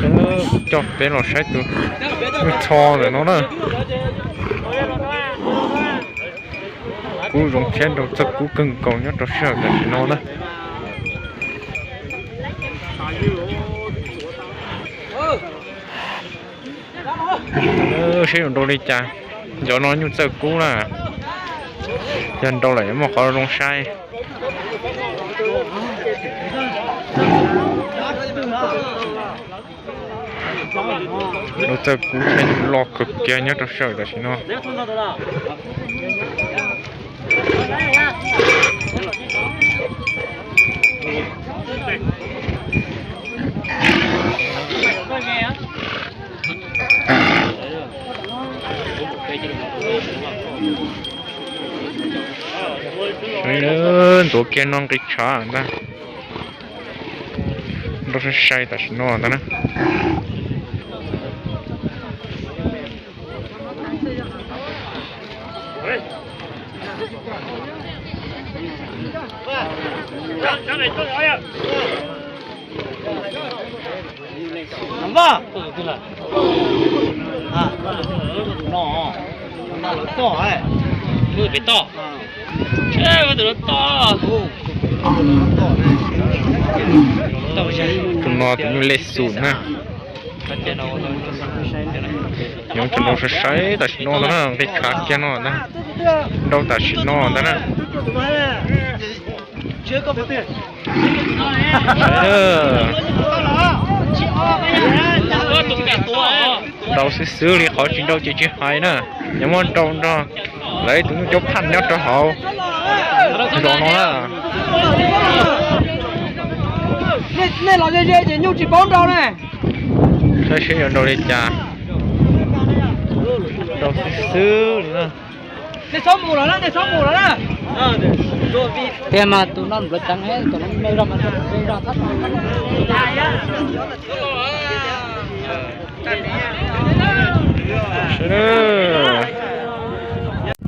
Kuv coj peb los saib tus nyuj txho ntawm no na. Kub zoo thiab nrau txawj kub kawg nkaus nyob rau sij hawm tam sim no na. Saib yuav nrau li cas, cov no nyuj txawj kub na, yog nrau lawm yuav muaj qhov zoo saib. Lub txawj kub thiab nyuj loj kawg kiag nyob rau sij hawm tam sim no. Ntxuav kiag no nqis tshav ntag. Nrau sai sai tam sim no ntag na. Tus no tus nyuj lej xum na. Nyob tus nrau sai sai tam sim no ntag na, nqis tshav kiag no ntag. Nrau tam sim no ntag na. Nrau xwb xwb li, qhov tsis nrau ces tsis hais na. Yog muab nrau nrog lawv ib tug nyuj caub phaj nyob rau hauv zos no na. Nej los ze ze ces nyuj tsis paub nrau ne. Saib seb yuav nrau li cas. Nrau xwb xwb li na. Nej txhob mus lawm na, nej txhob mus lawm na. Tiag mas tus no nplawv teev, tus no me zog mas nplawv zog. Sawv daws,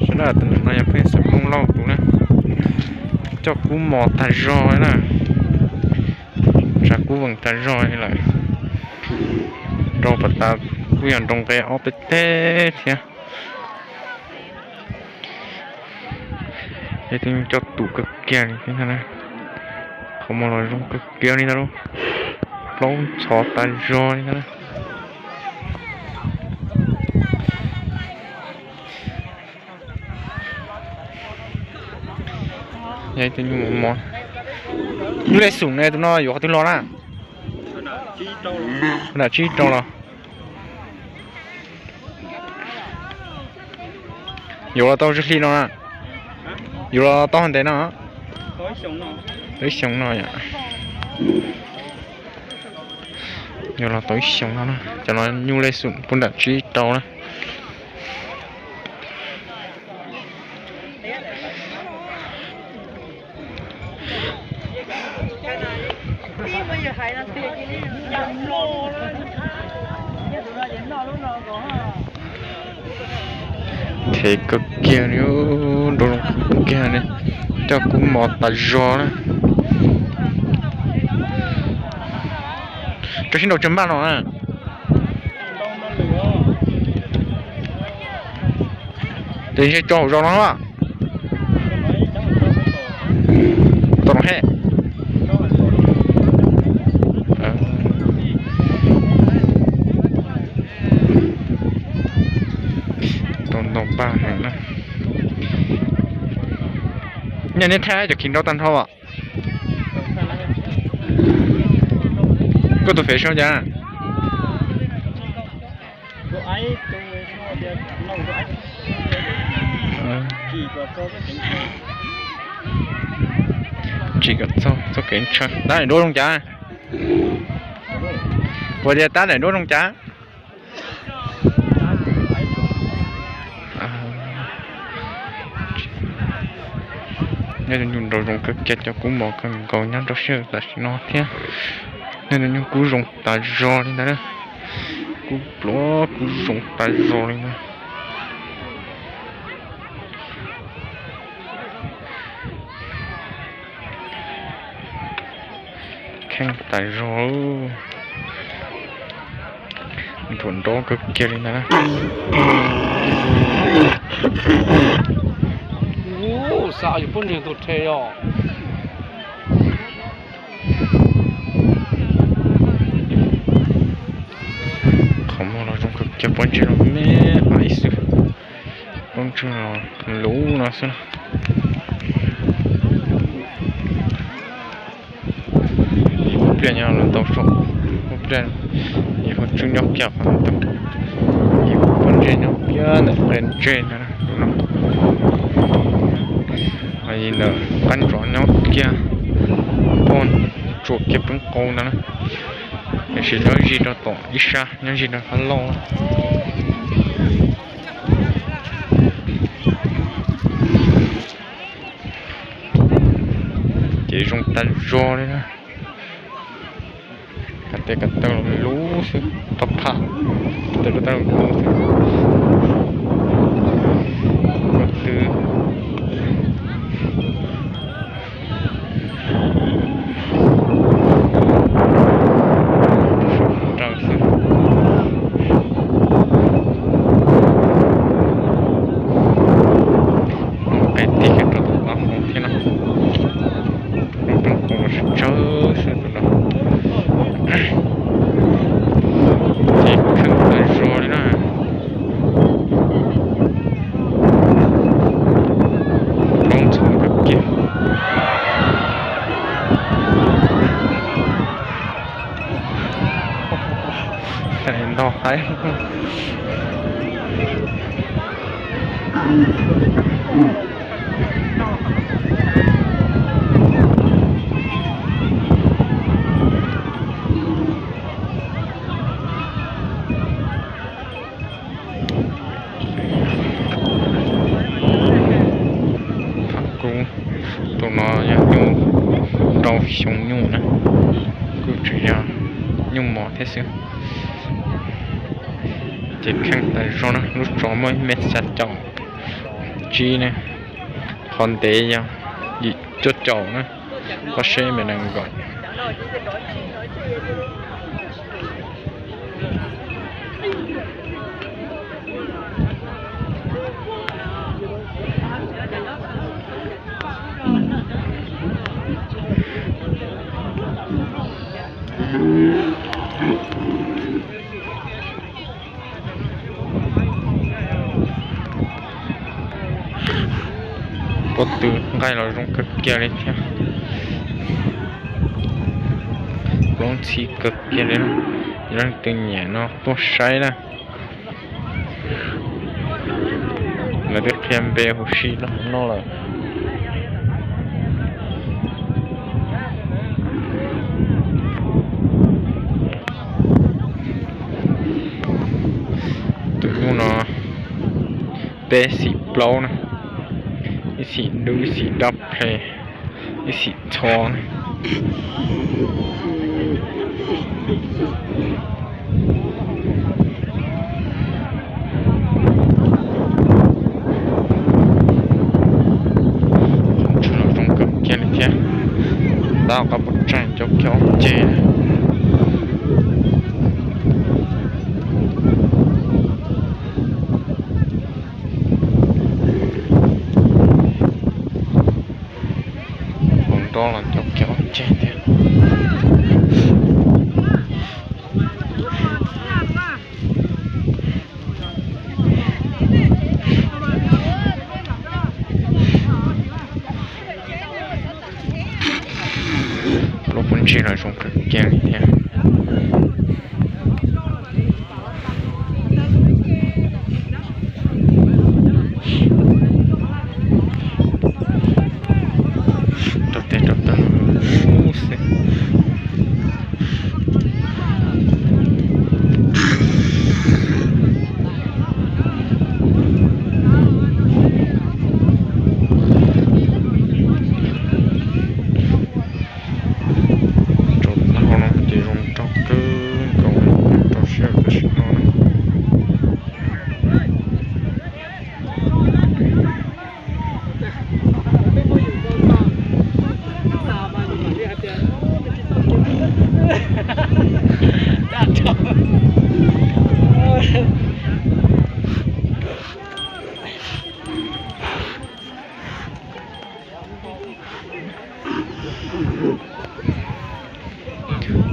sawv daws, tus no yog pheej xeem Hmoob Lauj tus na, coj kub mos tag zog li na, tsav kub veem tag zog li lawm. Nrau pas tas kuj yog nrau nqe ob peb teg thiab. Yog tus nyuj coj tus kawg kiag li thiab na. Qhov muag los zoo kawg kiag li ntag lauj, plaub ntxhov tas zog li ntag na. Yog ib tug nyuj mos. Nyuj lej xum ne, tus no yuav qhov twg los na? Nram tsib rau los. Yuav los tau tsw hli no na? Yuav los tau ntev no? Tau ib xyoo no yom. Yuav los tau ib xyoo no na. Cov no nyuj lej xum puag nram tsib rau na. Them kawg kiag li, nrau zoo kawg kiag li, coj kub mos tas zog na. Rau sib nrau tsawg npaj no na? Ces ntshe tso hauv zos no a. Tau no he. Tau ntau npaj heev na. Nyaj neb thaij cov khiv nrau tag nrho as. Koj tus fev sau cas? Tsis kom txog txoj kev ntshaw. Tab daim duab zoo cas? Kuv tias tab daim duab zoo cas? Nej tus nyuj nrau zoo kawg kiag, cov kub mos kawg nkaus nyob rau sij hawm tam sim no thiab. Nej tus nyuj kub zoo tas zog li ntawd, kub pluav kub zoo tas zog li ntawd. Kheej tas zog. Nthuav nrov kawg kiag li ntag na. Xav yus pob ntseg tus rhe os. Qhov muag los zoo kawg kiag, pob ntseg los me ais xwb. Pob ntseg los luv no xwb na. Ib pliag nyob los tau saum, ib pliag yus ho tswb nyob kiag qhov no tau. Ib pob ntseg nyob kiag ntawm qe ntseg ntawd na. Ntawm qab ntsov nyob kiag, pob tsuas kiag peb qau ntawd na. Tiam sis nyob zij rau tom ib sab, nyob zij rau sab laug. Ces zoo tas zog li na. Kav tes kav taw luv xwb, tau pham, kav tes kav taw luv xwb. Ko tw raws xwb. Qe tig kiag rau tom qab hauv thiab na. Rooj peb qau los tsawg xwb tus no. Ces kheej tas zog li na. Plaub ntxhov kawg kiag. Ntog haib. Tham kuv, tus no yog nyuj rau xyoo nyuj na, kuj tseem yog nyuj mos thiab xwb. Ces kheej tas zog na, lub tsov muaj ib me xya caum tsib ne, qhov ntev yog yim cuaj caum na, qhov seb me nees nkaum. Pob tw nqaij los zoo kawg kiag li thiab. Plaub ntxhib kawg kiag li na. Leej twg nyiam no tuaj saib na. Lawv twb qhia npe huv si rau hauv no lawm. Tus nyuj no peb xim plaub na, ib xim dub, ib xim dab ples, ib xim txho na. Qhov ntswg los zoo kawg kiag li thiab. Tab qab puas tsaig cov kiag ob ceg na. Hauv nrob los cov kiag ob ceg thiab. Lub pob ntseg los zoo kawg kiag.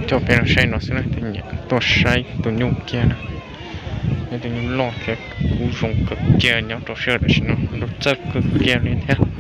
Coj peb los saib no xwb na, tus nyiam tuaj saib tus nyuj kiag na. Tus nyuj loj thiab kub zoo kawg kiag nyob rau sij hawm tam sim no, lub txawj kawg kiag li thiab.